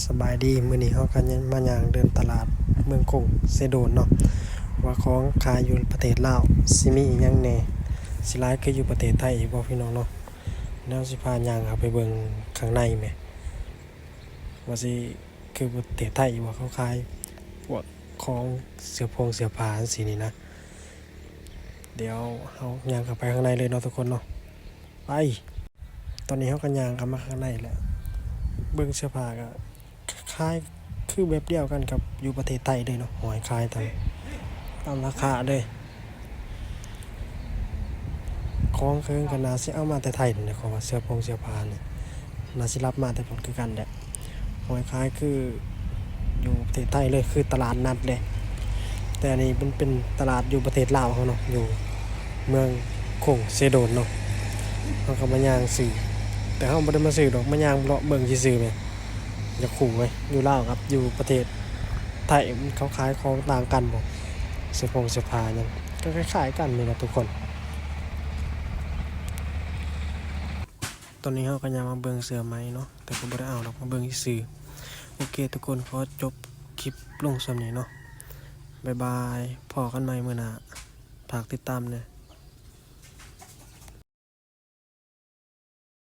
ສະບາຍດີ ມື້ນີ້ເຮົາກໍມາຍ່າງເດີນຕະຫຼາດເມືອງຄົງເຊໂດນເນາະ ວ່າຂອງຂາຍຢູ່ປະເທດລາວຊິມີອີ່ຫຍັງແດ່ ຊິຫຼາຍຄືຢູ່ປະເທດໄທອີກບໍ່ພີ່ນ້ອງເນາະ. ດຽວຊິພາຍ່າງເຂົ້າໄປເບິ່ງຂ້າງໃນແໝ່ ວ່າຊິຄືປະເທດໄທຢູ່ບໍ່ ເຂົາຂາຍພວກຂອງເສື້ອຜົງເສື້ອຜ້າຈັ່ງຊີ້ນີ້ນະ. ດຽວເຮົາຍ່າງເຂົ້າໄປຂ້າງໃນເລີຍເນາະທຸກຄົນເນາະ ໄປ. ຕອນນີ້ເຮົາກໍຍ່າງເຂົ້າມາຂ້າງໃນແລ້ວ ເບິ່ງເສື້ອຜ້າກໍຂາຍຄືແບບດຽວກັນກັບຢູ່ປະເທດໄທເລີຍເນາະ ຫ້ອຍຂາຍຕາມ ຕາມລາຄາເລີຍ. ຂອງເຄື່ອງກໍໜ້າຊິເອົາມາແຕ່ໄທນີ້ແຫຼະ ເພາະວ່າເສື້ອຜົງເສື້ອຜ້ານີ້ໜ້າຊິຮັບມາແຕ່ພຸ້ນຄືກັນແຫຼະ ຫ້ອຍຂາຍຄືຢູ່ປະເທດໄທເລີຍ ຄືຕະຫຼາດນັດເດ້. ແຕ່ອັນນີ້ມັນເປັນຕະຫຼາດຢູ່ປະເທດລາວເຮົາເນາະ ຢູ່ເມືອງຄົງເຊໂດນເນາະ. ເຮົາກໍມາຍ່າງຊື້ ແຕ່ເຮົາບໍ່ໄດ້ມາຊື້ດອກ ມາຍ່າງເລາະເບິ່ງຊື່ໆແໝ່ ຢາກຮູ້ເວີຍ ຢູ່ລາວກັບຢູ່ປະເທດໄທ ເຂົາຂາຍຂອງຕ່າງກັນບໍ່ ເສື້ອຜົງເສື້ອຜ້າຫຍັງ ກໍຄ້າຍໆກັນນີ້ແຫຼະທຸກຄົນ. ຕອນນີ້ເຮົາກໍຍ່າງມາເບິ່ງເສື້ອໃໝ່ເນາະ ແຕ່ກໍບໍ່ໄດ້ເອົາດອກ ມາເບິ່ງຊື່ໆ. ໂອເຄທຸກຄົນ ຂໍຈົບຄລິບລົງສ່ຳນີ້ເນາະ ບາຍບາຍ ພໍ້ກັນໃໝ່ມື້ໜ້າ ຝາກຕິດຕາມແດ່.